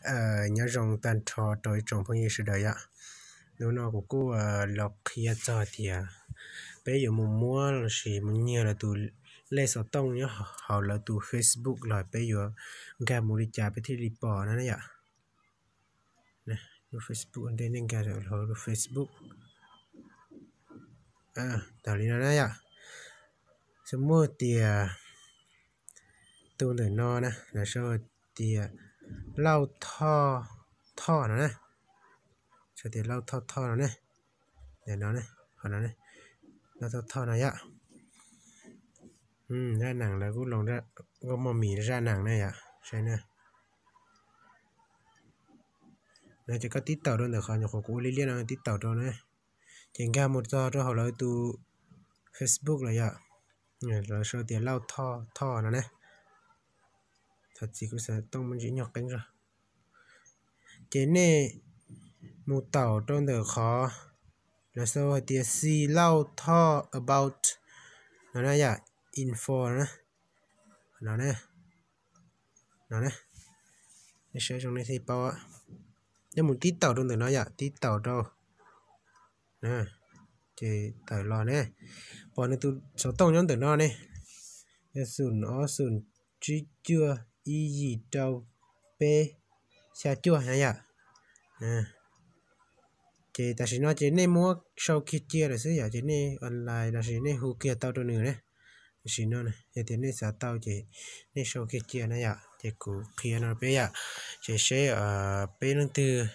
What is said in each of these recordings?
Nyob zoo tag nrho rau ib tsoom phooj ywg sawv daws yom. Hnub no kuv kuj los qhia txog tias peb yuav mus muab los sis mus nyiag lawv tus lej xov tooj nyob hauv lawv tus Facebook los peb yuav nkag mus li cas peb thiaj li pom no na yom. Lub Facebook ntej nej nkag hauv lub Facebook. Tau li no na yom. Xws muaj tias tus ntawm no na, lawv sau tias Lauj Thoj Thoj no na. Sau tias Lauj Thoj Thoj no ne. Ntawm no, qhov no, Lauj Thoj Thoj no yom. Zaj nees lawv kuj los nkauj mog mis zaj nees na yom, saib na. No ces koj tib taum rau ntawm qhov nyuam qhuav kuv ua liab liab no tib taum rau na. Ces nkag mus txog rau hauv lawv tus Facebook los yom. Lawv sau tias Lauj Thoj Thoj no ne. Thov txim kuv xav tooj me ntsis nyuag qeeb zog. Ces nej mus taum rau ntawm qhov lawv sau hais tias See Lauj Thoj About no na yom, info no na. No ne, nej saib zoo nej thiaj paub. Nej mus tib taum rau ntawm no yom, tib taum rau. Ces tawm los ne, pom nws tus xov tooj nyob ntawm no ne, yog xoom ob xoom tsib cuaj ib yim rau peb xya cuaj na yom. Ces tam sim no ces nej muab sau kiag cia lawm xwb yom, ces nej online los sis nej hu kiag tau rau nws ne. Tam sim no yog tias nej xav tau ces nej sau kiag cia na yom, ces kuv qhia no peb yom, ces seb peb leej twg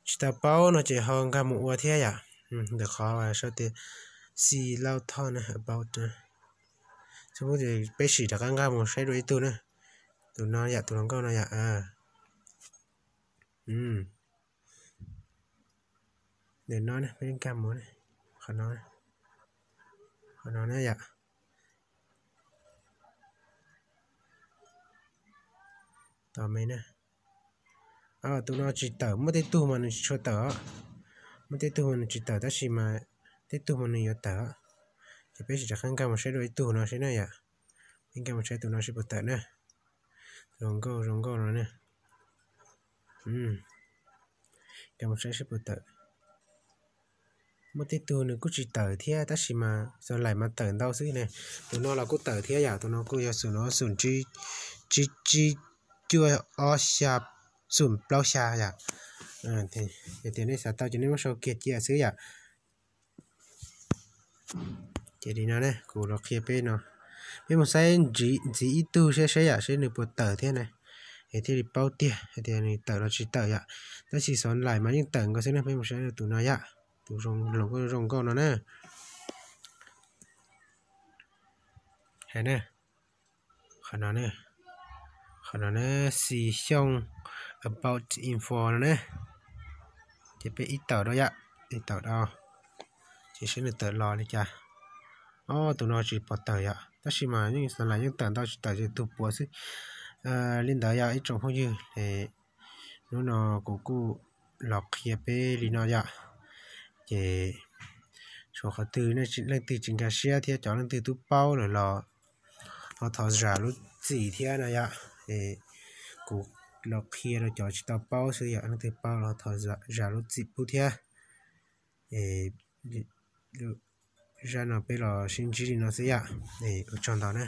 tsis tau paub no ces ho nkag mus ua thiab yom. Ntawm qhov sau tias See Lauj Thoj na, About. Xws muaj tias peb sim rov qab nkag mus saib dua ib tug na. Tus no yom, tus hluas nkauj no yom. Ntawm no peb nkag mus, qhov no, qhov no na yom. Tos me na. Tus no tsis tawm, muaj tej tug mas nws tsis tshua tawm os. Muaj tej tug mas nws tsis tawm tab sis mas tej tug mas nws yuav tawm. Ces peb sim rov qab nkag mus saib dua ib tug no seb na yom. Peb nkag mus saib tus no seb puas tawm na. Zoo nkauj zoo nkauj no na. Nkag mus saib seb puas tawm. Muaj tej tug nws kuj tsis tawm thiab tab sis mas xov laim mas tawm ntau xwb ne. Tus no los kuj tawm thiab yom, tus no kuj yog xoom no xoom tsib, tsib cuaj ob xya, xoom plaub xya yom. Yog tias nej xav tau ces nej muab sau kiag cia xwb yom. Ces li no ne, kuv los qhia peb no, peb mus saib ntxiv ib tug seb seb yom, seb nws puas tawm thiab na. Es thiaj li paub tiag hais tias nws tawm los tsis tawm yom. Tab sis xov laim mas yeej tawm nkaus xwb na, peb mus saib tus no yom, tus zoo nkauj no na. Qhov no, qhov no ne, Xis Xyooj About Info no ne. Ces peb ib tawm rau yom, ib tawm rau, ces seb nws tawm los li cas. Ob, tus no tsis pom tawm yom, tab sis mas yeej xav laim yeej tawm ntau tsis tawm ces tus puav xwb. Li ntawd yog ib tsoom phooj ywg, hnub no kuv kuj los qhia peb li no yom. Ces tshuav qhov twg leej twg tsis nkag siab thiab cov leej twg twb paub lawm los ho thov zam lub txim thiab no yom. Kuv los qhia rau cov tsis tau paub xwb yom, leej twg paub los thov zam lub txim pub thiab. Zaj no peb los sib ntsib li no xwb yom. Ua tsaug ntau na.